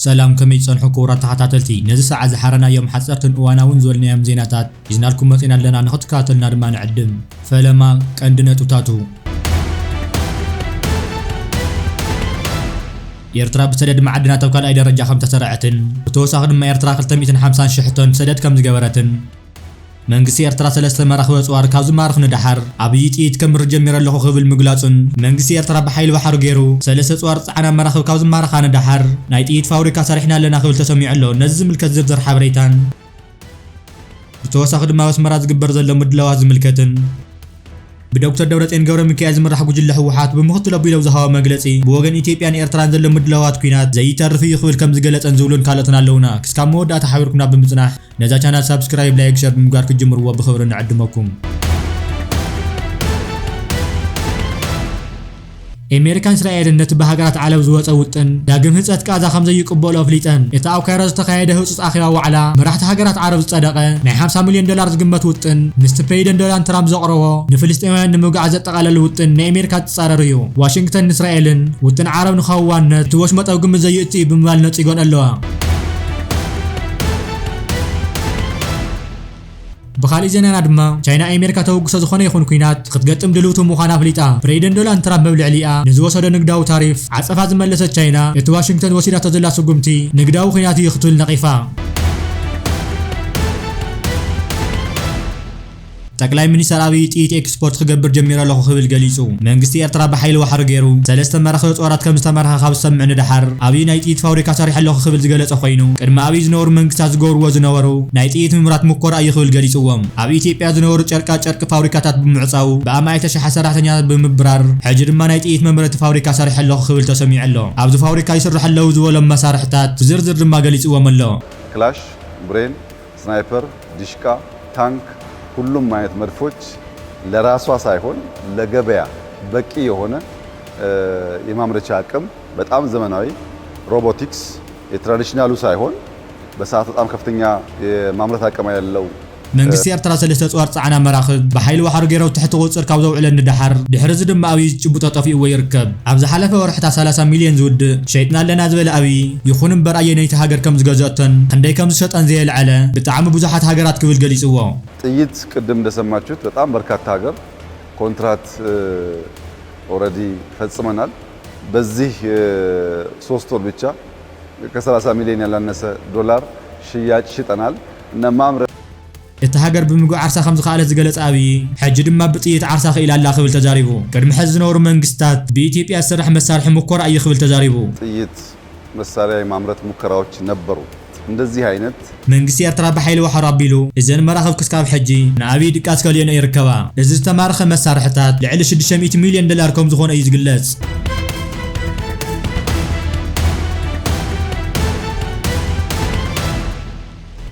ሰላም፣ ከመይ ጸንሑ ክቡራት ተኸታተልቲ? ነዚ ሰዓት ዝሓረናዮም ሓጸርትን እዋናውን ዝበልናዮም ዜናታት ሒዝናልኩም መጺና ኣለና፣ ንኽትከታተሉና ድማ ንዕድም። ፈለማ ቀንዲ ነጥብታቱ። ኤርትራ ብሰደድ መዓድናት ኣብ ካልኣይ ደረጃ ከም ተሰርዐትን፣ ብተወሳኺ ድማ ኤርትራ ክልተ ሚእትን ሓምሳን ሽሕ ቶን ሰደድ ከም ዝገበረትን፣ መንግስቲ ኤርትራ ሰለስተ መራኽብ ኣጽዋር ካብ ዝማርኽ ንደሓር፣ ኣብይ ጥይት ከምርር ጀሚረ ኣለኹ ክብል ምግላጹን፣ መንግስቲ ኤርትራ ብሓይሊ ባሕሪ ገይሩ ሰለስተ ኣጽዋር ዝጸዓና መራኽብ ካብ ዝማርኻ ንደሓር፣ ናይ ጥይት ፋብሪካ ሰሪሕና ኣለና ክብል ተሰሚዑ ኣሎ። ነዚ ዝምልከት ዝርዝር ሓበሬታን፣ ብተወሳኺ ድማ ኣብ ኣስመራ ዝግበር ዘሎ ምድላዋት ዝምልከትን፣ ብዶክተር ደብረጽዮን ገብረ ሚካኤል ዝምራሕ ጉጅለ ህወሓት ብምኽትል ኣቢሉ ኣብ ዝሃቦ መግለጺ፣ ብወገን ኢትዮጵያን ኤርትራን ዘሎ ምድላዋት ኲናት ዘይተርፍ እዩ ክብል ከም ዝገለጸን ዝብሉን ካልኦትን ኣለውና። ክስካብ መወዳእታ ሓቢርኩምና ብምጽናሕ፣ ነዛ ቻናል ሳብስክራይብ፣ ላይክ፣ ሸር ብምግባር ክትጅምርዎ ብኽብሪ ንዕድመኩም። ኣሜሪካን እስራኤልን ነቲ ብሃገራት ዓረብ ዝወጸ ውጥን ዳግም ህንጸት ቃዛ ከም ዘይቅበሎ ኣፍሊጠን። እቲ ኣብ ካይሮ ዝተኻየደ ህጹጽ ኣኼባ ዋዕላ መራሕቲ ሃገራት ዓረብ ዝጸደቐ ናይ ሓምሳ ሚልዮን ዶላር ዝግመት ውጥን፣ ምስቲ ፕሬዚደንት ዶናልድ ትራምፕ ዘቕረቦ ንፍልስጤማውያን ንምውጋዕ ዘጠቓለለ ውጥን ናይ ኣሜሪካ ዝጻረር እዩ። ዋሽንግተን ንእስራኤልን ውጥን ዓረብ ንኸዋነት እቲ ወሽመጥ ኣብ ግምት ዘየእቱ እዩ ብምባል ነጺጎን ኣለዋ። ብኻሊእ ዜናና ድማ፣ ቻይና ኣሜሪካ ተበግሶ ዝኾነ ይኹን ኲናት ክትገጥም ድልውቲ ምዃና ኣፍሊጣ። ፕሬዚደንት ዶናልድ ትራምፕ ኣብ ልዕሊኣ ንዝወሰዶ ንግዳዊ ታሪፍ ዓጸፋ ዝመለሰት ቻይና፣ እቲ ዋሽንግተን ወሲዳቶ ዘላ ስጉምቲ ንግዳዊ ኲናት እዩ ክትብል ነቒፋ። ጠቅላይ ሚኒስተር ኣብይ ጥይት ኤክስፖርት ክገብር ጀሚረ ኣለኹ ክብል ገሊጹ። መንግስቲ ኤርትራ ብሓይሊ ዋሕሪ ገይሩ ሰለስተ መራኽብ ጦራት ከም ዝተመርሓ ካብ ዝሰምዕ ንደሓር፣ ኣብይ ናይ ጥይት ፋብሪካ ሰሪሐ ኣለኹ ክብል ዝገለጸ ኮይኑ፣ ቅድሚ ኣብይ ዝነበሩ መንግስታት ዝገብርዎ ዝነበሩ ናይ ጥይት ምምራት ሙኮራ እዩ ክብል ገሊጽዎም። ኣብ ኢትዮጵያ ዝነበሩ ጨርቃ ጨርቂ ፋብሪካታት ብምዕጻው፣ ብኣማኢት ኣሽሓት ሰራሕተኛታት ብምብራር፣ ሕጂ ድማ ናይ ጥይት መምረቲ ፋብሪካ ሰሪሐ ኣለኹ ክብል ተሰሚዑ ኣሎ። ኣብዚ ፋብሪካ ይስርሑ ኣለዉ ዝበሎም መሳርሕታት ብዝርዝር ድማ ገሊጽዎም ኣሎ። ክላሽ፣ ብሬን፣ ስናይፐር፣ ዲሽቃ፣ ታንክ፣ ሁሉም አይነት መድፎች ለራሷ ሳይሆን ለገበያ በቂ የሆነ፣ እ፣ የማምረቻ አቅም፣ በጣም ዘመናዊ ሮቦቲክስ፣ የትራዲሽናሉ ሳይሆን በሰዓት በጣም ከፍተኛ የማምረት አቅም ያለው። መንግስቲ ኤርትራ ሰለስተ ኣጽዋር ጸዓና መራኽብ ብሓይሊ ዋሕሪ ገይረው ትሕቲ ቁጽጽር ካብ ዘውዕለን ንደሓር፣ ድሕሪ እዚ ድማ ኣብይ ጭቡጦ ጠፊእዎ ይርከብ። ኣብ ዝሓለፈ ወርሕታት ሰላሳ ሚልዮን ዝውድእ ሸይጥና ኣለና ዝበለ ኣብይ፣ ይኹን እምበር ኣየነይቲ ሃገር ከም ዝገዘኦቶን ክንደይ ከም ዝሸጠን ዘየልዓለ ብጣዕሚ ብዙሓት ሃገራት ክብል ገሊጽዎ። ጥይት ቅድም እንደሰማችሁት በጣም በርካታ ሀገር ኮንትራት፣ እ፣ ኦልሬዲ ፈጽመናል። በዚህ፣ እ፣ ሶስት ወር ብቻ ከ ሰላሳ ሚሊዮን ያላነሰ ዶላር ሽያጭ ሽጠናል። እና ማምረት እቲ ሃገር ብምግቢ ዓርሳ ከም ዝኸኣለት ዝገለጸ ኣብይ፣ ሕጂ ድማ ብጥይት ዓርሳ ክኢላ ኣላ ክብል ተዛሪቡ። ቅድሚ ሕዚ ዝነበሩ መንግስታት ብኢትዮጵያ ዝስራሕ መሳርሒ ሙኮራ እዩ ክብል ተዛሪቡ። ጥይት መሳሪያ የማምረት ሙከራዎች ነበሩ። እንደዚህ አይነት መንግስቲ ኤርትራ ብሓይሊ ዋሕሮ ኣቢሉ እዘን መራኽብ ክስካብ ሕጂ ንኣብይ ድቃስ ከልየን ይርከባ። እዚ ዝተማረኸ መሳርሕታት ልዕሊ ሽዱሽተ ሚእቲ ሚልዮን ዶላር ከም ዝኾነ እዩ ዝግለጽ።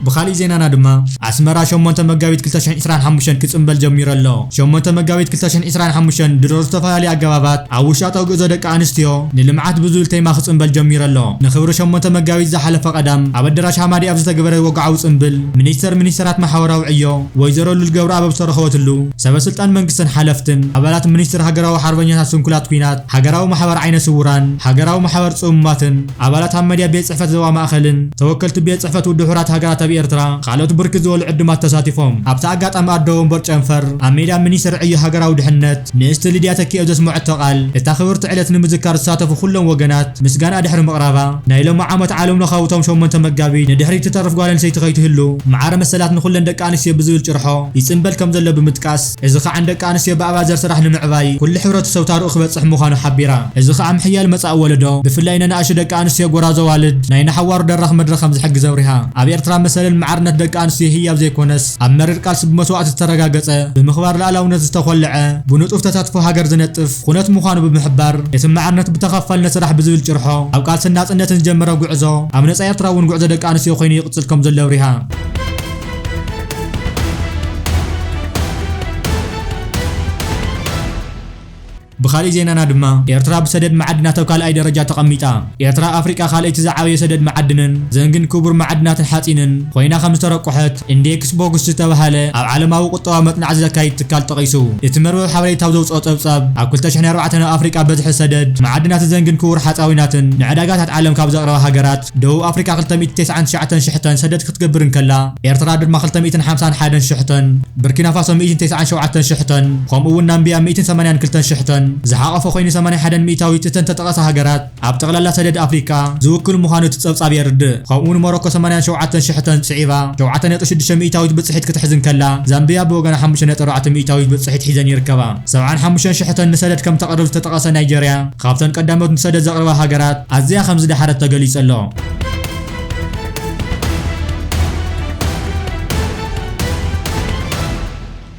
ብኻሊእ ዜናና ድማ፣ ኣስመራ ሸሞንተ መጋቢት ክልተ ሽሕን ዕስራን ሓሙሽተን ክጽንበል ጀሚሩ ኣሎ። ሸሞንተ መጋቢት ክልተ ሽሕን ዕስራን ሓሙሽተን ድሮ ዝተፈላለዩ ኣገባባት ኣብ ውሽጣዊ ጉዕዞ ደቂ ኣንስትዮ ንልምዓት ብዝብል ቴማ ክጽንበል ጀሚሩ ኣሎ። ንኽብሪ ሸሞንተ መጋቢት ዝሓለፈ ቀዳም ኣብ ኣደራሽ ሃማዲ ኣብ ዝተገበረ ወግዓዊ ጽንብል፣ ሚኒስተር ሚኒስተራት ማሕበራዊ ዕዮ ወይዘሮ ሉል ገብረኣብ ኣብ ዝተረኸበትሉ፣ ሰበ ስልጣን መንግስትን ሓለፍትን፣ ኣባላት ሚኒስትር ሃገራዊ ሓርበኛታት ስንኩላት ኲናት፣ ሃገራዊ ማሕበር ዓይነ ስውራን፣ ሃገራዊ ማሕበር ጽሙማትን፣ ኣባላት ኣብ መድያ ቤት ጽሕፈት ዞባ ማእኸልን፣ ተወከልቲ ቤት ጽሕፈት ውድብ ሕቡራት ሃገራት ኣብ ኤርትራ፣ ካልኦት ብርክት ዝበሉ ዕዱማት ተሳቲፎም። ኣብቲ ኣጋጣሚ ኣዶ ወንበር ጨንፈር፣ ኣብ ሜዳ ሚኒስትር ዕዮ ሃገራዊ ድሕነት፣ ንእስቲ ልድያ ተኪኦ ዘስመዐቶ ቃል፣ እታ ክብርቲ ዕለት ንምዝካር ዝሳተፉ ኩሎም ወገናት ምስጋና ድሕሪ ምቕራባ፣ ናይ ሎሚ ዓመት ዓለምለኻዊ እቶም ሸሞንተ መጋቢት ንድሕሪት ትተርፍ ጓል ኣንስተይቲ ከይትህሉ፣ ማዕረ መሰላት ንኹለን ደቂ ኣንስትዮ ብዝብል ጭርሖ ይጽንበል ከም ዘሎ ብምጥቃስ፣ እዚ ኸዓ ንደቂ ኣንስትዮ ብኣባዘር ስራሕ ንምዕባይ ኩሉ ሕብረተሰብ ታርኡ ክበጽሕ ምዃኑ ሓቢራ። እዚ ኸዓ ምሕያል መጻኢ ወለዶ፣ ብፍላይ ነናእሽቱ ደቂ ኣንስትዮ ጎራዞ ኣዋልድ ናይ ንሓዋሩ ደራኽ መድረኽ ከም ዝሕግዝ ኣብሪሃ። ኣብ ኤርትራ መሰልን ማዕርነት ደቂ ኣንስትዮ ህያብ ዘይኮነስ፣ ኣብ መሪር ቃልሲ ብመስዋእቲ ዝተረጋገጸ፣ ብምኽባር ሉዓላውነት ዝተኾልዐ፣ ብንጡፍ ተሳትፎ ሃገር ዝነጥፍ ኩነት ምዃኑ ብምሕባር፣ እቲ ማዕርነት ብተኻፋልነት ስራሕ ብዝብል ጭርሖ፣ ኣብ ቃልስን ናጽነትን ዝጀመረ ጉዕዞ፣ ኣብ ነጻ ኤርትራ እውን ጉዕዞ ደቂ ኣንስትዮ ኮይኑ ይቕጽል ከም ዘሎ ኣብሪሃ። ብኻሊእ ዜናና ድማ፣ ኤርትራ ብሰደድ መዓድናት ኣብ ካልኣይ ደረጃ ተቐሚጣ። ኤርትራ ኣፍሪቃ ካልኣይቲ ዝዓበየ ሰደድ መዓድንን ዘንግን ክቡር መዓድናትን ሓጺንን ኮይና ከም ዝተረቆሐት፣ ኢንዴክስ ቦክስ ዝተባህለ ኣብ ዓለማዊ ቁጠባዊ መጽናዕቲ ዘካይድ ትካል ጠቒሱ። እቲ መርበብ ሓበሬታ ኣብ ዘውጽኦ ጸብጻብ፣ ኣብ ክልተ ሽሕን ኣርባዕተን ኣብ ኣፍሪቃ በዝሒ ሰደድ መዓድናት ዘንግን ክቡር ሓጻዊናትን ንዕዳጋታት ዓለም ካብ ዘቕረባ ሃገራት፣ ደቡብ ኣፍሪቃ ክልተ ሚእትን ተስዓን ትሽዓተን ሽሕ ቶን ሰደድ ክትገብር እንከላ፣ ኤርትራ ድማ ክልተ ሚእትን ሓምሳን ሓደን ሽሕ ቶን፣ ቡርኪና ፋሶ ሚእትን ተስዓን ሸውዓተን ሽሕ ቶን፣ ከምኡ እውን ናምቢያ ሚእትን ሰማንያን ክልተን ሽሕ ቶን ዝሓቐፈ ኮይኑ፣ ሰማንያን ሓደን ሚእታዊት እተን ተጠቐሳ ሃገራት ኣብ ጠቕላላ ሰደድ ኣፍሪቃ ዝውክል ምዃኑ እቲ ጸብጻብ የርድእ። ከምኡ እውን ሞሮኮ ሰማንያን ሸውዓተን ሽሕ ቶን ስዒባ፣ ሸውዓተ ነጥቢ ሽዱሽተ ሚእታዊት ብጽሒት ክትሕዝ እንከላ፣ ዛምቢያ ብወገና ሓሙሽተ ነጥቢ ኣርባዕተ ሚእታዊት ብጽሒት ሒዘን ይርከባ። ሰብዓን ሓሙሽተን ሽሕ ቶን ንሰደድ ከም ተቕርብ ዝተጠቐሰ ናይጀርያ፣ ካብተን ቀዳሞት ንሰደድ ዘቕርባ ሃገራት ኣዝያ ከም ዝደሓረት ተገሊጹ ኣሎ።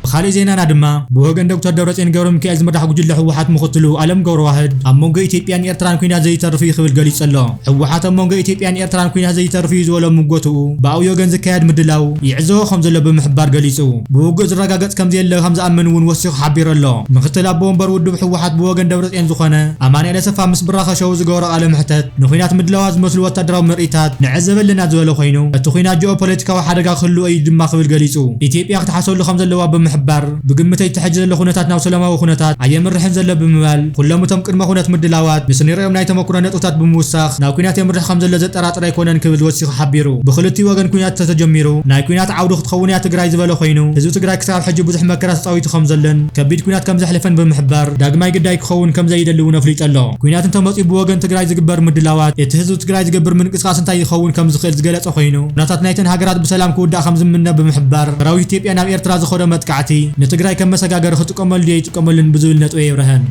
ብኻሊእ ዜናና ድማ፣ ብወገን ዶክተር ደብረጽዮን ገብረ ሚካኤል ዝምራሕ ጉጅለ ህወሓት ምኽትሉ ኣለም ገብረዋህድ፣ ኣብ መንጎ ኢትዮጵያን ኤርትራን ኲናት ዘይተርፍ እዩ ክብል ገሊጹ ኣሎ። ህወሓት ኣብ መንጎ ኢትዮጵያን ኤርትራን ኲናት ዘይተርፍ እዩ ዝበሎ ምጎትኡ፣ ብኣዊ ወገን ዝካየድ ምድላው ይዕዘቦ ከም ዘሎ ብምሕባር ገሊጹ። ብውግእ ዝረጋገጽ ከም ዘየለ ከም ዝኣምን እውን ወሲኹ ሓቢሩ ኣሎ። ምኽትል ኣቦ ወንበር ውድብ ህወሓት ብወገን ደብረጽዮን ዝኾነ ኣማኑኤል ኣሰፋ ምስ ብራኸ ሸው ዝገበሮ ቃለ መሕተት፣ ንኹናት ምድላዋት ዝመስሉ ወታደራዊ ምርኢታት ንዕዘብ ኣለና ዝበለ ኮይኑ፣ እቲ ኹናት ጂኦፖለቲካዊ ሓደጋ ክህልዎ እዩ ድማ ክብል ገሊጹ። ኢትዮጵያ ክትሓሰሉ ከም ዘለዋ ብምሕባር፣ ብግምተይ እቲ ሕጂ ዘሎ ኩነታት ናብ ሰላማዊ ኩነታት ኣየምርሕን ዘሎ ብምባል፣ ኩሎም እቶም ቅድመ ኩነት ምድላዋት ምስ ንሪኦም ናይ ተመኩሮ ነጥብታት ብምውሳኽ ናብ ኩናት የምርሕ ከም ዘሎ ዘጠራጥር ኣይኮነን ክብል ወሲኹ ሓቢሩ። ብክልቲኡ ወገን ኩናት ተተጀሚሩ ናይ ኩናት ዓውዲ ክትኸውን እያ ትግራይ ዝበለ ኮይኑ፣ ህዝቢ ትግራይ ክሳብ ሕጂ ብዙሕ መከራ ተጻዊቱ ከም ዘሎን ከቢድ ኩናት ከም ዘሕለፈን ብምሕባር፣ ዳግማይ ግዳይ ክኸውን ከም ዘይደሊ እውን ኣፍሊጡ ኣሎ። ኩናት እንተመጺኡ ብወገን ትግራይ ዝግበር ምድላዋት፣ እቲ ህዝቢ ትግራይ ዝገብር ምንቅስቃስ እንታይ ይኸውን ከም ዝኽእል ዝገለጸ ኮይኑ፣ ኩነታት ናይተን ሃገራት ብሰላም ክውዳእ ከም ዝምነ ብምሕባር፣ ሰራዊት ኢትዮጵያ ናብ ኤርትራ ዝኸዶ መጥቃዕቲ ንትግራይ ከም መሰጋገሪ ክጥቀመሉ ድዩ ኣይጥቀመሉን ብዝብል ነጥቢ የብርሀን።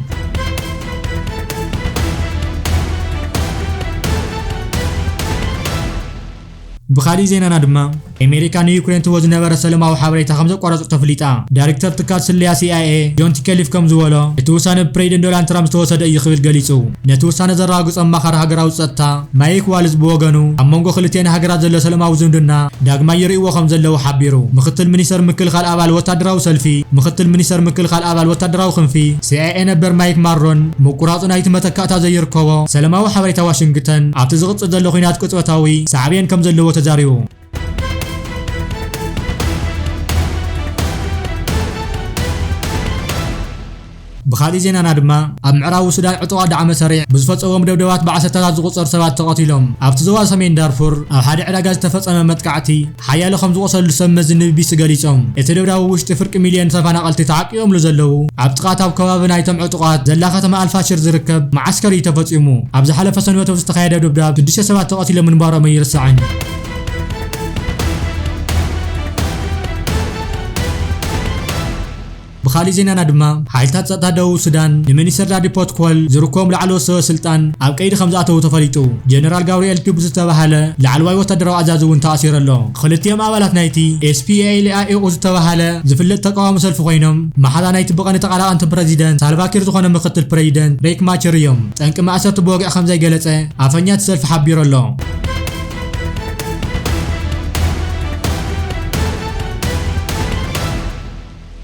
ብኻሊእ ዜናና ድማ፣ ኣሜሪካ ንዩክሬን ትህቦ ዝነበረ ሰላማዊ ሓበሬታ ከም ዘቋረጸቶ ኣፍሊጣ። ዳይሬክተር ትካል ስለያ ሲ ኣይ ኤ ጆን ቲከሊፍ ከም ዝበሎ፣ እቲ ውሳነ ብፕሬዚደንት ዶናልድ ትራምፕ ዝተወሰደ እዩ ክብል ገሊጹ። ነቲ ውሳነ ዘረጋግጾ ኣማኻሪ ሃገራዊ ጸጥታ ማይክ ዋልዝ ብወገኑ፣ ኣብ መንጎ ክልቲኤን ሃገራት ዘሎ ሰላማዊ ዝምድና ዳግማይ ይርእይዎ ከም ዘለዉ ሓቢሩ። ምኽትል ሚኒስተር ምክልኻል ኣባል ወታደራዊ ሰልፊ፣ ምኽትል ሚኒስተር ምክልኻል ኣባል ወታደራዊ ክንፊ ሲ ኣይ ኤ ነበር ማይክ ማሮን፣ ምቁራጹ ናይቲ መተካእታ ዘይርከቦ ሰላማዊ ሓበሬታ ዋሽንግተን ኣብቲ ዝቕጽል ዘሎ ኲናት ቅጽበታዊ ሳዕቤን ከም ዘለዎ ተዛሪቡ። ብኻሊእ ዜናና ድማ፣ ኣብ ምዕራቡ ሱዳን ዕጡቓት ዳዕመ ሰሪዕ ብዝፈጸሞም ደብደባት ብዓሰርተታት ዝቑጸሩ ሰባት ተቐቲሎም። ኣብቲ ዞባ ሰሜን ዳርፉር ኣብ ሓደ ዕዳጋ ዝተፈጸመ መጥቃዕቲ ሓያለ ከም ዝቖሰሉ ሰብ መዚ ንቢቢሲ ገሊጾም። እቲ ደብዳብ ውሽጢ ፍርቂ ሚልዮን ተፈናቐልቲ ተዓቂቦምሉ ዘለዉ፣ ኣብ ጥቓት ኣብ ከባቢ ናይቶም ዕጡቓት ዘላ ከተማ ኣልፋሽር ዝርከብ መዓስከር እዩ ተፈጺሙ። ኣብ ዝሓለፈ ሰንበት ኣብ ዝተኻየደ ደብዳብ ሽዱሽተ ሰባት ተቐቲሎም ምንባሮም ኣይርሳዕን። ብኻሊእ ዜናና ድማ፣ ሓይልታት ጸጥታ ደቡብ ሱዳን ንሚኒስተር ዳዲ ፖትኮል ዝርከቦም ላዕለዎት ሰበ ስልጣን ኣብ ቀይዲ ከም ዝኣተዉ ተፈሊጡ። ጀነራል ጋብርኤል ቲቡ ዝተባህለ ላዕለዋይ ወታደራዊ ኣዛዚ እውን ተኣሲሩ ኣሎ። ክልቲኦም ኣባላት ናይቲ ኤስ ፒ ኤል ኤ ኣይ ኦ ዝተባህለ ዝፍለጥ ተቃዋሚ ሰልፊ ኮይኖም፣ መሓዛ ናይቲ ብቐንዲ ተቐናቐንቲ ፕረዚደንት ሳልቫኪር ዝኾነ ምክትል ፕረዚደንት ሬክ ማቸር እዮም። ጠንቂ ማእሰርቲ ብወግዒ ከም ዘይገለጸ ኣፈኛ እቲ ሰልፊ ሓቢሩ ኣሎ።